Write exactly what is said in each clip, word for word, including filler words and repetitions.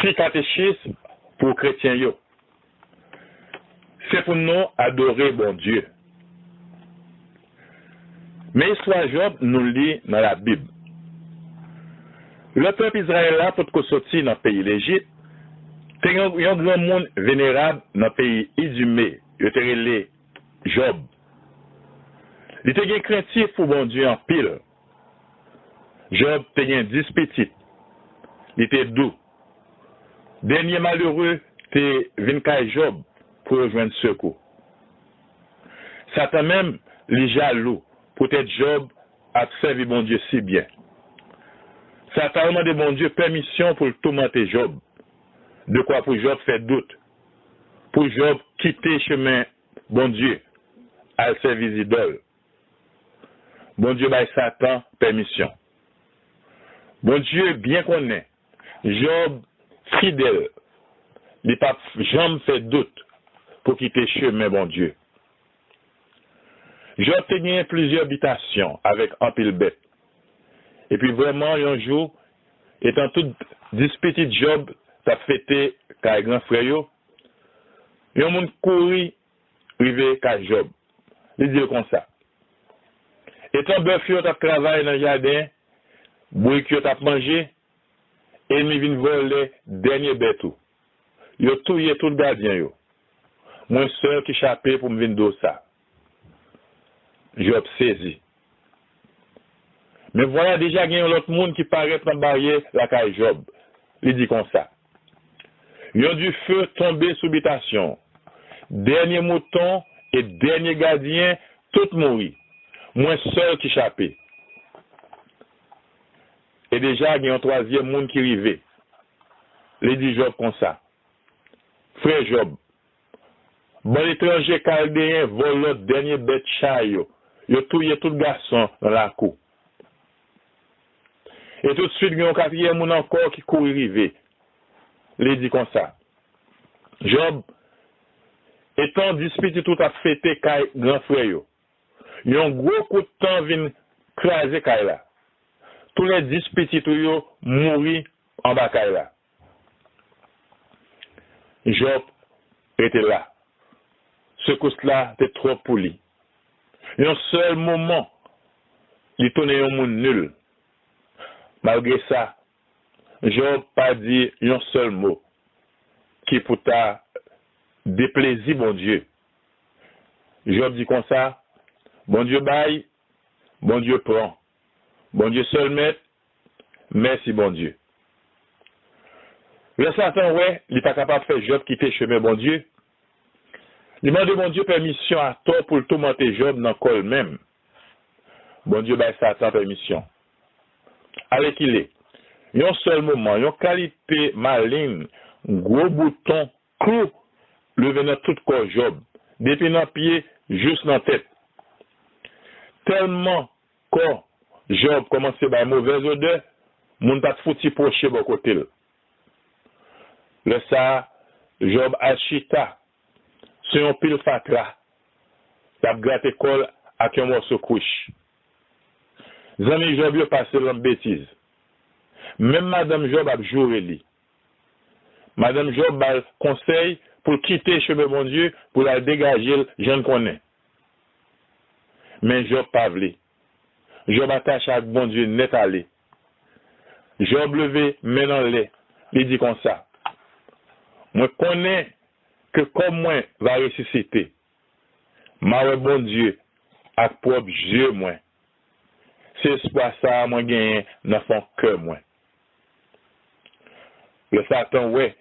Ti katechis pou kretyen yo. Se pou nou adore Bondye. Men istwa Jòb nou li nan Labib. Lè pèp Izrayèl la potko soti nan peyi Lejip, te gen yon granmoun venerab nan peyi Idime, yo te rele Jòb. Li te gen krentif pou Bondye anpil. Jòb te gen dis pitit. Li te dou. Dènye malere te vin kay Jòb pou yo jwenn sekou. Satan menm, li jalou poutèt Jòb ap sèvi Bondye si byen. Satan al mande Bondye pèmisyon pou l toumante Jòb, dekwa pou Jòb fè dout, pou Jòb kite chemen Bondye, al sèvi zidòl. Bondye bay Satan pèmisyon. Bondye byen konnen Jòb fidèl, li p ap janm fè dout pou kite chemen Bondye. Jòb te genyen plizyè bitasyon avèk anpil bèt. Epi vrèman, yon jou, etan tout dis pitit Jòb t ap fete kay gran frè yo, yon moun kouri rive kay Jòb. Li di l konsa, etan bèf yo t ap travay nan jaden, bourik yo t ap manje, enmi vin vòlè dènye bèt ou. Yo touye tout gadyen yo. Mwen sèl ki chape pou m vin di w sa. Jòb sezi. Men vwala deja gen yon lòt moun ki parèt nan baryè lakay Jòb. Li di konsa, yon dife tonbe sou bitasyon w. Dènye mouton e dènye gadyen, tout mouri. Mwen sèl ki chape. E deja gen yon twazyèm moun ki rive. Li di Jòb konsa, frè Jòb, bann etranje Kaldeyen vòlò dènye bèt chay yo. Yo touye tout gason nan lakou. E toutswit gen yon katriyèm moun ankò ki kouri rive. Li di konsa, Jòb, etan dis pitit ou t ap fete kay gran frè yo, yon gwo kout tan vin kraze kay la. Toulèdis pitit ou yo mouri anba kay la. Jòb rete la. Sekous la te twòp pou li. Yon sèl moman, li tounen yon moun nil. Malgre sa, Jòb pa di yon sèl mo ki pou ta deplezi Bondye. Jòb di konsa, Bondye bay, Bondye pran. Bondye sèl mèt, mèsi Bondye. Lè Satan wè li pa kapab fè Jòb kite chemen Bondye, li mande Bondye pèmisyon atò pou l toumante Jòb nan kò l menm. Bondye bay Satan pèmisyon. Alèkile, yon sèl moman, yon kalite maleng, gwo bouton, klou, leve nan tout kò Jòb, depi nan pye jis nan tèt. Tèlman kò Jòb kòmanse bay movèz odè, moun pa t fouti pwoche bò kote l. Lè sa a, Jòb al chita sou yon pil fatra, l ap grate kò l ak yon mòso kwich. Zanmi Jòb yo pase l nan betiz. Menm madanm Jòb ap joure li. Madanm Jòb ba l konsèy pou l kite chemen Bondye, pou l al degaje l jan l konnen. Men Jòb pa vle. Jòb atache ak Bondye nèt ale. Jòb leve men l anlè, li di konsa, mwen konnen ke kò mwen va resisite. M a wè Bondye ak pwòp je mwen. Se espwa sa a mwen genyen nan fon kè mwen. Lè Satan wè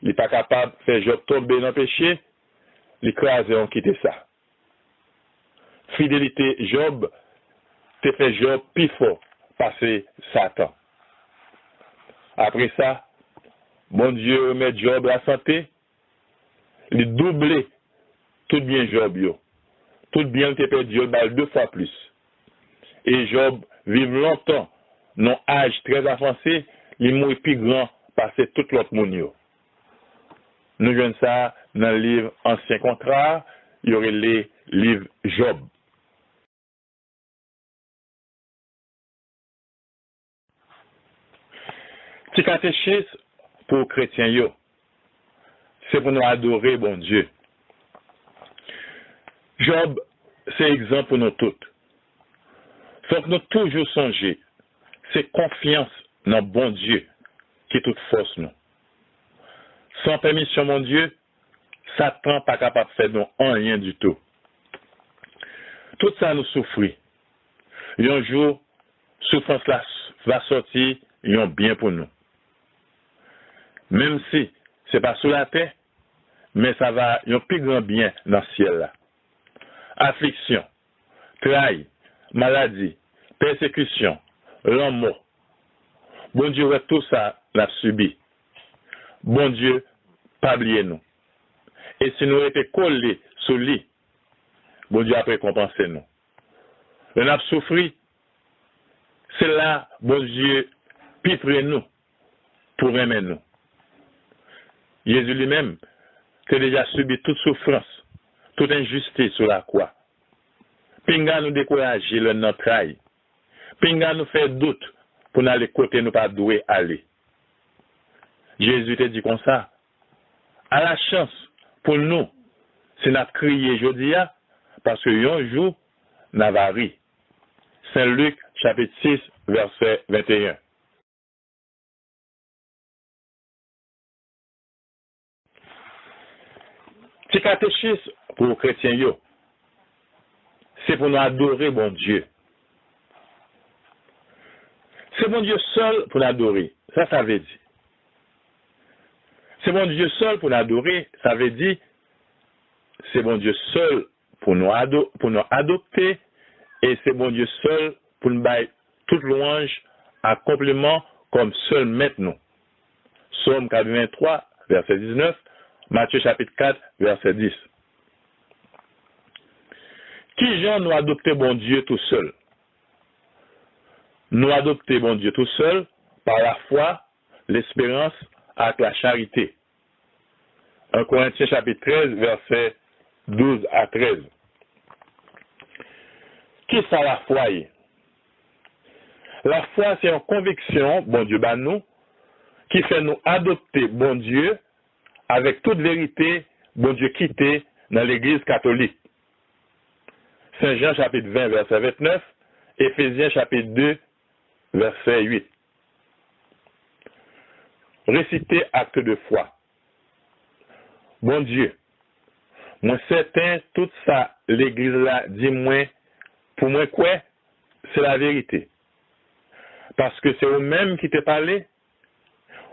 li pa kapab fè Jòb tonbe nan peche, li kraze yon kite sa. Fidelite Jòb te fè Jòb pi fò pase Satan. Apre sa, Bondye remèt Jòb lasante, li double tout byen Jòb yo. Tout byen l te pèdi yo, l ba l de fwa plis. E Jòb viv lontan, nan yon aj trè avanse, li mouri pi gran pase tout lòt moun yo. Nou jwenn sa nan liv Ansyen Kontra a, yo rele liv Jòb. Ti katechis pou kretyen yo. Se pou nou adore Bondye. Jòb se egzanp pou nou tout. Fòk nou toujou sonje, se konfyans nan Bondye ki tout fòs nou. San pèmisyon Bondye, Satan pa kapab fè nou anyen ditou. Tout sa nou soufri, yon jou, soufrans la va sòti yon byen pou nou. Menm si se pa sou latè, men sa va yon pi gran byen nan syèl la. Afliksyon, trayi, maladi, pèsekisyon, lanmò. Bondye wè tou sa n ap sibi. Bondye pa bliye nou. E si nou rete kole sou li, Bondye ap rekonpanse nou. Lè n ap soufri, se la Bondye pi pre nou pou renmen nou. Jezi li menm te deja sibi tout soufrans, tout enjistis sou lakwa. Pinga nou dekouraje lè n nan tray. Pinga nou fè dout pou n ale kote nou pa dwe ale. Jezi te di konsa, ala chans pou nou si n ap kriye jodi a, paske yon jou n ava ri. Sen Lik, chapit sis, vèsè venteyen. Ti katechis pou kretyen yo. Se pou nou adore Bondye. Se Bondye sèl pou n adore. Sa sa vle di? Se Bondye sèl pou n adore, sa vle di, se Bondye sèl pou nou ado-, pou nou adopte, e se Bondye sèl pou n bay tout lwanj ak konpliman kòm sèl Mèt nou. Sòm katrevenntwa, vèsè diznèf, Matye chapit kat, vèsè dis. Kijan nou adopte Bondye tousèl? Nou adopte Bondye tousèl pa lafwa, lesperans ak lacharite. En Korentyen chapit trèz, vèsè douz a trèz. Kisa lafwa ye? Lafwa se yon konviksyon Bondye ba nou ki fè nou adopte Bondye avèk tout verite Bondye kite nan Legliz Katolik. Sen Jan chapit ven, vèsè ventnèf, Efezyen chapit de, vèsè uit. Resite akte de fwa. Bondye, mwen sèten tout sa legliz la di mwen pou mwen kwè, se laverite. Paske se ou menm ki te pale,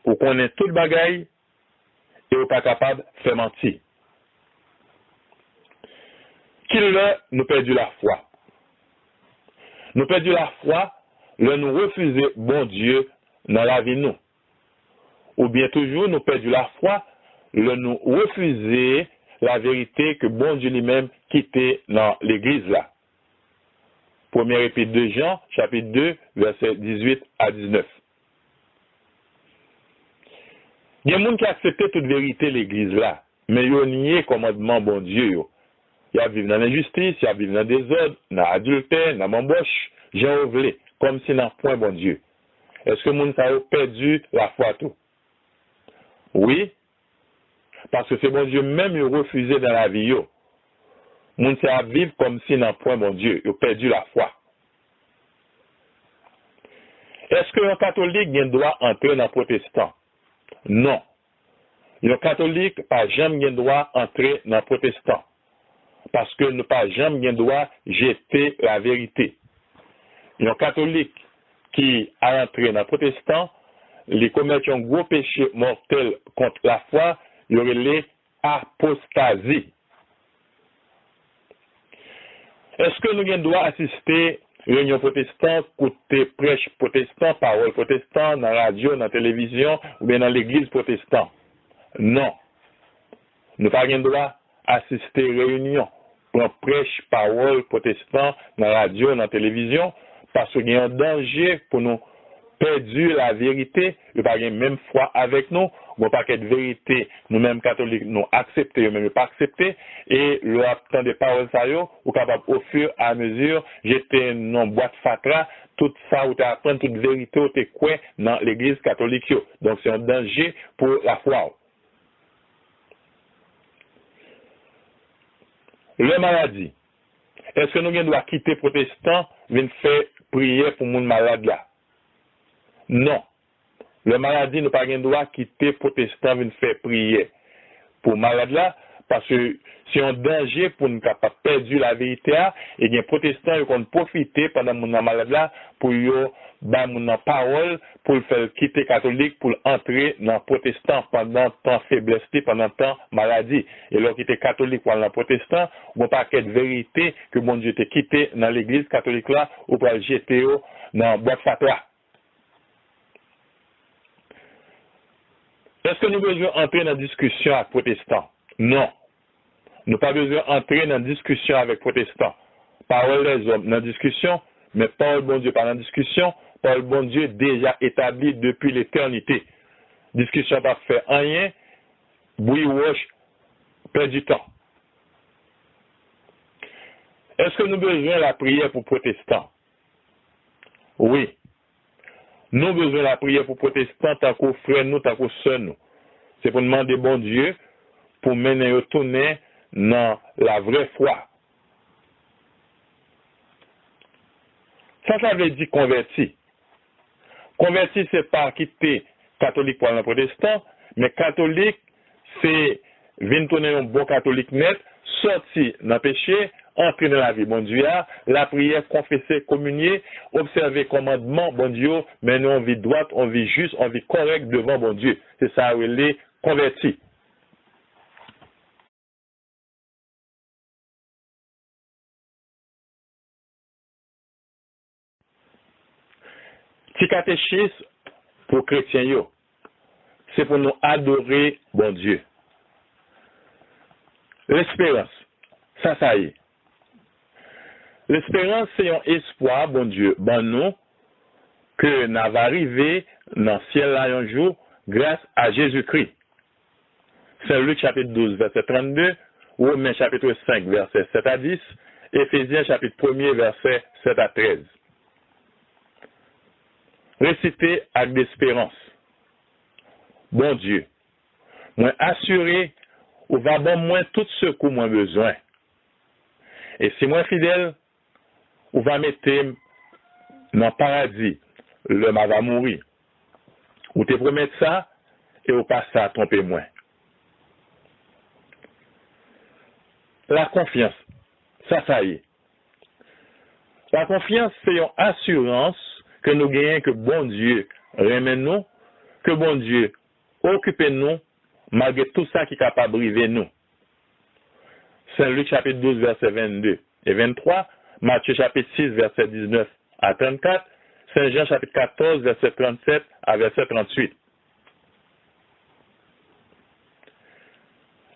ou konnen tout bagay, e ou pa kapab fè manti. Kilè nou pèdi lafwa? Nou pèdi lafwa lè nou refize Bondye nan lavi nou. Oubyen toujou, nou pèdi lafwa lè nou refize laverite ke Bondye li menm kite nan legliz la. Premye Epit de Jan, chapit de, vèsè dizuit a diznèf. Gen moun ki aksepte tout verite legliz la, men yo nye kòmandman Bondye yo. Y ap viv nan lenjistis, y ap viv nan dezòd, nan adiltè, nan manbòch, jan yo vle, kòmsi nan pwen Bondye. Èske moun sa yo pèdi lafwa tou? Wi, paske se Bondye menm yo refize nan lavi yo. Moun sa yo ap viv kòmsi nan pwen Bondye, yo pèdi lafwa. Èske yon katolik gen dwa antre nan pwotestan? Non. Yon katolik pa janm gen dwa antre nan pwotestan, paske nou pa janm gen dwa jete laverite. Yon katolik ki al antre nan pwotestan, li komèt yon gwo peche mòtèl kont lafwa, yo rele apostazi. Èske nou gen dwa asiste reyinyon pwotestan, koute prèch pwotestan, pawòl pwotestan nan radyo, nan televizyon, oubyen nan legliz pwotestan? Non. Nou pa gen dwa asiste reyinyon, pran prèch, pawòl pwotestan nan radyo, nan televizyon, paske gen yon danje pou nou pèdi laverite, yo pa gen menm fwa avèk nou, Gon pakèt verite, nou menm katolik, nou aksepte, yo menm yo pa aksepte. E lè w ap tande pawòl sa yo, ou kapab, au fur et à mesure, jete nan bwat fatra tout sa ou te aprann, tout verite ou te kwè nan legliz katolik yo. Donk, se yon danje pou lafwa w. Lè maladi, èske nou gen dwa kite pwotestan vin fè priyè pou moun malad la? Non. Lè maladi, nou pa gen dwa kite pwotestan vin fè priyè pou malad la, paske se yon danje pou n kapab pèdi laverite a, e gen pwotestan yo konn pwofite pandan moun nan malad la pou yo bay moun nan pawòl pou l fè l kite katolik pou l antre nan pwotestan pandan tan feblès li, pandan tan maladi. E lè w kite katolik pou al nan pwotestan, gon pakèt verite ke Bondye te kite nan legliz katolik la, ou pral jete yo nan bwat fatra. Èske nou bezwen antre nan diskisyon ak pwotestan? Non. Nou pa bezwen antre nan diskisyon avèk pwotestan. Pawòl lèzòm nan diskisyon, men pawòl Bondye pa nan diskisyon. Pawòl Bondye deja etabli depi letènite. Diskisyon p ap fè anyen, bri wòch, pèdi tan. Èske nou bezwen lapriyè pou pwotestan? Wi. Nou bezwen lapriyè pou pwotestan tankou frè nou, tankou sè nou. Se pou n mande Bondye pou mennen yo tounen nan lavrè fwa. Sa sa vle di konvèti? Konvèti se pa kite katolik pou al nan pwotestan, men katolik se vin tounen yon bon katolik nèt, sòti nan peche, antre nan lavi Bondye a, lapriyè, konfese, kominye, obsève kòmandman Bondye yo, mennen yon vi dwat, yon vi jis, yon vi kòrèk devan Bondye. Se sa yo rele konvèti. Ti katechis pou kretyen yo. Se pou nou adore Bondye. Lesperans, sa sa ye? Lesperans se yon espwa Bondye ban nou ke n a va rive nan syèl la yon jou gras a Jezikri. Sen Lik chapit douz vèsè trannde, Women chapit senk vèsè sèt a dis, Efezyen chapit premye vèsè sèt a trèz. Resite ak desperans. Bondye, mwen asire ou va ban mwen tout sekou mwen bezwen. E si mwen fidèl, ou va mete m nan paradi lè m ava mouri. Ou te pwomèt sa e ou pa sa twonpe mwen. Lakonfyans, sa sa ye? Lakonfyans se yon asirans ke nou genyen ke Bondye renmen nou, ke Bondye okipe nou malgre tout sa ki kapab rive nou. Sen Lik chapit douz vèsè vennde e venntwa, Matye chapit sis vèsè diznèf a trannkat, Sen Jan chapit katòz vèsè trannsèt a vèsè trannuit.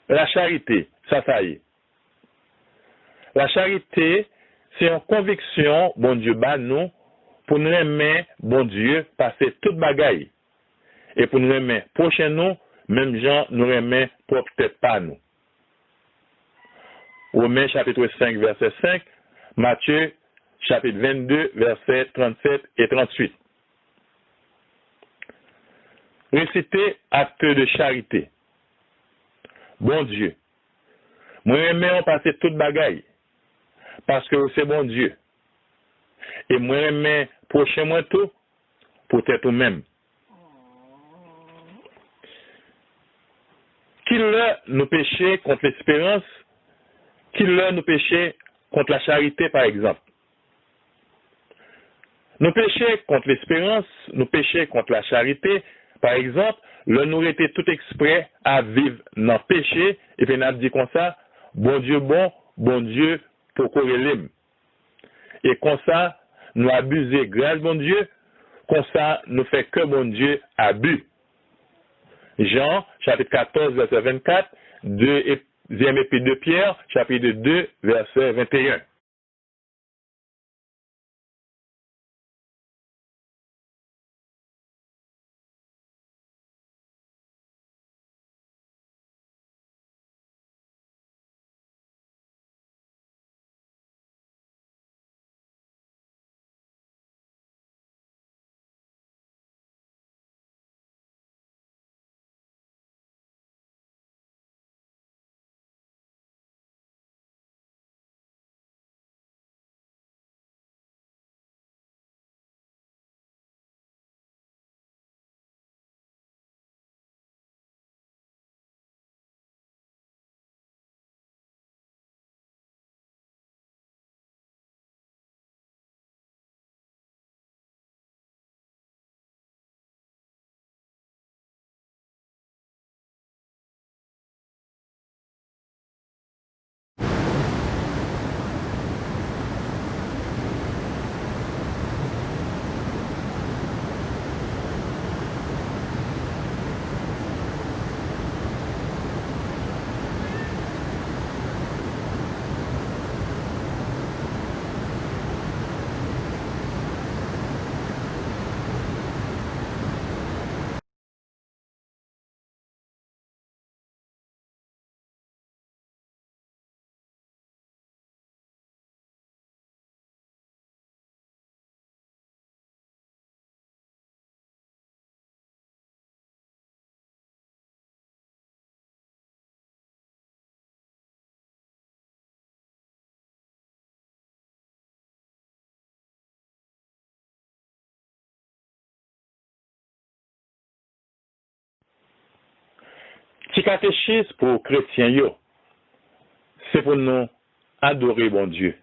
Lacharite, sa sa ye? Lacharite se yon konviksyon Bondye ba nou pou n renmen Bondye pase tout bagay e pou n renmen pwochen nou menm jan nou renmen pwòp tèt pa nou. Women chapit senk vèsè senk, Matye chapit vennde vèsè trannsèt e trannuit. Resite akte de charite. Bondye, mwen renmen w pase tout bagay, paske w se Bondye. E mwen renmen pwochen mwen tou, poutèt ou menm. Kilè nou peche kont lesperans? Kilè nou peche kont lacharite, pa egzanp? Nou peche kont lesperans, nou peche kont lacharite, pa egzanp, lè nou rete tout eksprè ap viv nan peche, epi n ap di konsa, Bondye bon, Bondye poko rele m. E konsa, nou abize gras Bondye, konsa, nou fè kè Bondye abi. Jan, chapit katòz, vèsè vennkat, dezyèm epi de Pyè, chapit de, vèsè venteyen. Ti katechis pou kretyen yo, se pou nou adore Bondye.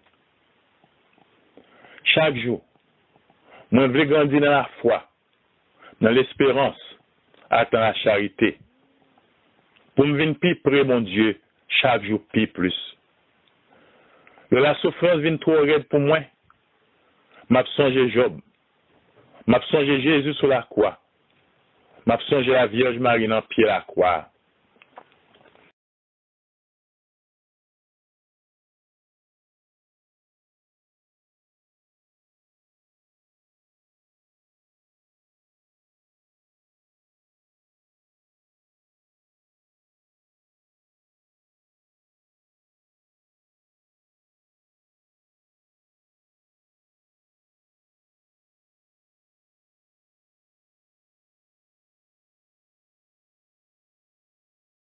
Chak jou, mwen vle grandi nan lafwa, nan lesperans, ak nan lacharite, pou m vin pi pre Bondye chak jou pi plis. Lè lasoufrans vin twò rèd pou mwen, m ap sonje Jòb, m ap sonje Jezi sou lakwa, m ap sonje Lavyèj Mari nan pye lakwa a.